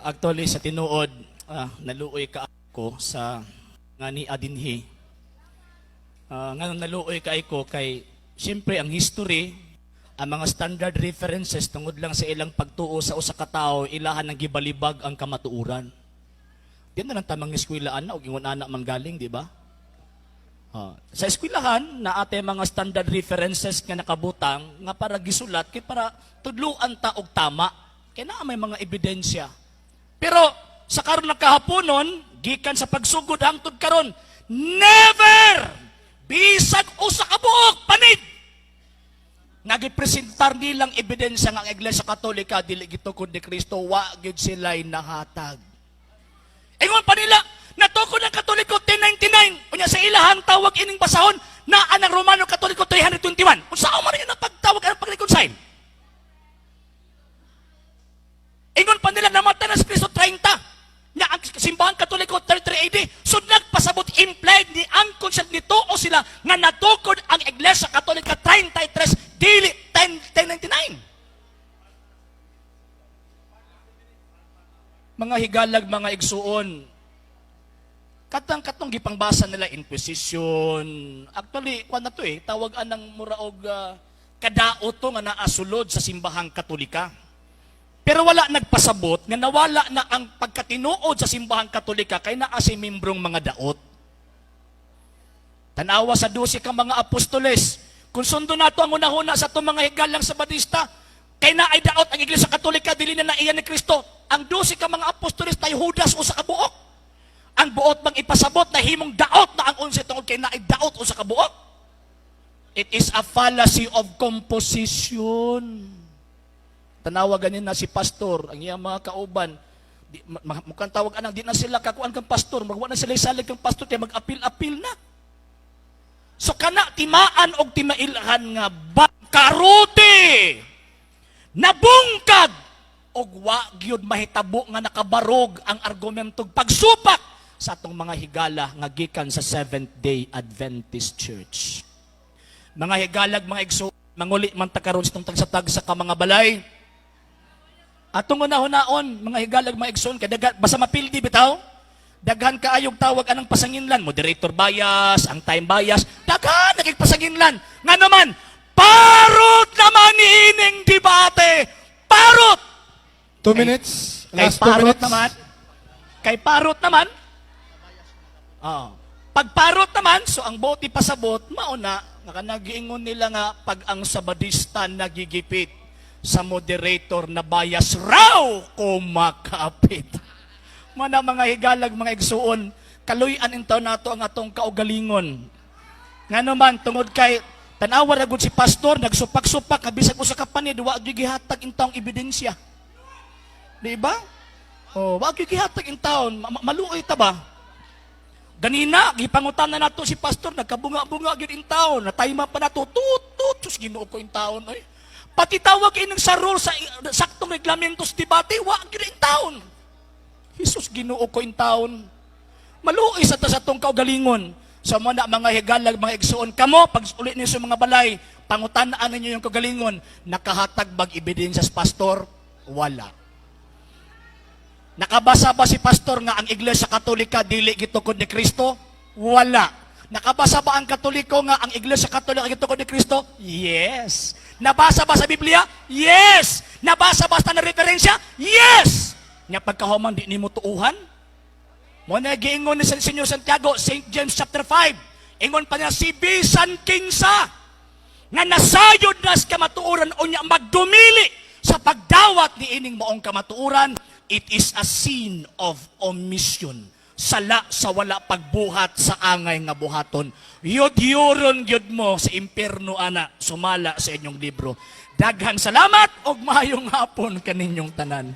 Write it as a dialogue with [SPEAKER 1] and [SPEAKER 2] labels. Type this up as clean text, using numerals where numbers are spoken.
[SPEAKER 1] Actually, sa tinuod, naluoy ka ako sa nga ni adinhi. Nga naluoy kay ko kay siyempre ang history, ang mga standard references, tungod lang sa ilang pagtuo sa usa ka tawo, ilahan ang gibalibag ang kamatuoran. Di na lang tamang eskwelaan na og ingon ana man galing, di ba? Sa eskwelahan, naa tay mga standard references nga nakabutang nga para gisulat kay para tudluan ta og tama. Kay naa may mga ebidensya. Pero sa karon nga kahaponon, gikan sa pagsugod hangtod karon, never bisag usa ka buok panid nga gipresentar nilang ebidensya nga ang Iglesia Katolika dili gitukod ni Kristo, wa gyud sila'y nahatag. Ingon pa nila, natukod ang Katoliko 1099. Unya sa ilahang tawag ining basahon, naa ang Romano Katoliko 321. Unsa man yun ang pagtawag ang pag-reconcile? Ingon pa nila, namatay na si Kristo 30. Nya ang Simbahang Katoliko 33 AD. So nagpasabot, implied ni ang concept nito o sila nga natukod ang Iglesia Katolika 33 dili 10 1099. Mga higalag, mga igsuon, katang katong gipangbasa nila Inquisition. Actually, kuan na to eh, tawag anang mura og kadaot to nga naasulod sa Simbahang Katolika. Pero wala nagpasabot nga nawala na ang pagkatinuod sa Simbahang Katolika kay naa si membrong mga daot. Tanawa sa 12 ka mga apostoles. Kung sundo nato ang unahuna sa atong mga higalang Sabadista, kay naay daot ang Iglesia Katolika, dili na naiyan ni Kristo. Ang 12 ka mga apostoles tay Judas usa ka buok. Ang buot bang ipasabot na himong daot na ang 11 tungod kay naay daot usa ka buok? It is a fallacy of composition. Tanawa ganin na si pastor, ang iyang mga kauban, di, mukhang tawag anang, di na sila kakuan kang pastor, magwa na sila isalig kang pastor, kaya mag-apil-apil na. So kana timaan og timailhan nga karote nabungkag og wa gyud mahitabo nga nakabarog ang argumento pagsupak sa atong mga higala nga gikan sa Seventh Day Adventist Church. Mga higalag, mga igso, manguli man ta karon sa tagsa-tagsa ka mga balay. Atong unahon, mga higalag, mga igsoon, kay daga, basta mapildi bitaw, daghan kaayog tawag anang pasanginlan, moderator bias, ang time bias, daghan nagigpasanginlan. Nga naman, parot naman ining debate. Parot!
[SPEAKER 2] 2 minutes.
[SPEAKER 1] Kay
[SPEAKER 2] Last 2
[SPEAKER 1] parot
[SPEAKER 2] minutes.
[SPEAKER 1] naman, kay parot naman, oh, pag parot naman, so ang bote pasabot, mauna, nga nagiingon nila nga pag ang Sabadista nagigipit sa moderator na bias raw kumakapit. Mana mga higalag, mga igsuon, kaluy-an intaw nato ang atong kaugalingon. Nga naman, tungod kay tanawa ra gud si pastor, nagsupak-supak, bisag usa ka panid, wa gyud gihatag intawong ebidensya. Di ba? Oh, wa gyud gihatag intawon, maluoy ta ba? Ganina, gipangutan na nato si pastor, nagkabunga-bunga gyud intawon, natayma pa nato, tut tut, sus, Ginoo ko intawon oy. Pati tawag ining sa rule sa saktong reglamento sa debate, wa gyud intawon. Jesus, Ginoo ko intawon. Maluoy sa ta sa atong kaugalingon. Sa mga mga higalag, mga igsuon, kamo, pag uli ninyo sa mga balay, pangutanaan ninyo yung kaugalingon, nakahatag bag ebidensya sa pastor? Wala. Nakabasa ba si pastor nga ang Iglesia Katolika dili gitukod ni Kristo? Wala. Nakabasa ba ang Katoliko nga ang Iglesia Katolika gitukod ni Kristo? Yes. Nabasa ba sa Biblia? Yes. Nabasa ba sa referensya? Yes. Nya pagkahuman di nimo tuuhan? Mo na giingon ni Senyor Santiago, St. James chapter 5. Ingon pa niya si bisan kinsa nga nasayod na sa kamatuoran unya magdumili sa pagdawat ni ining maong kamatuoran, it is a sin of omission. Sala sa wala pagbuhat sa angay nga buhaton. Yud-yuron gyud mo sa impierno ana sumala sa inyong libro. Daghang salamat ug maayong hapon kaninyong tanan.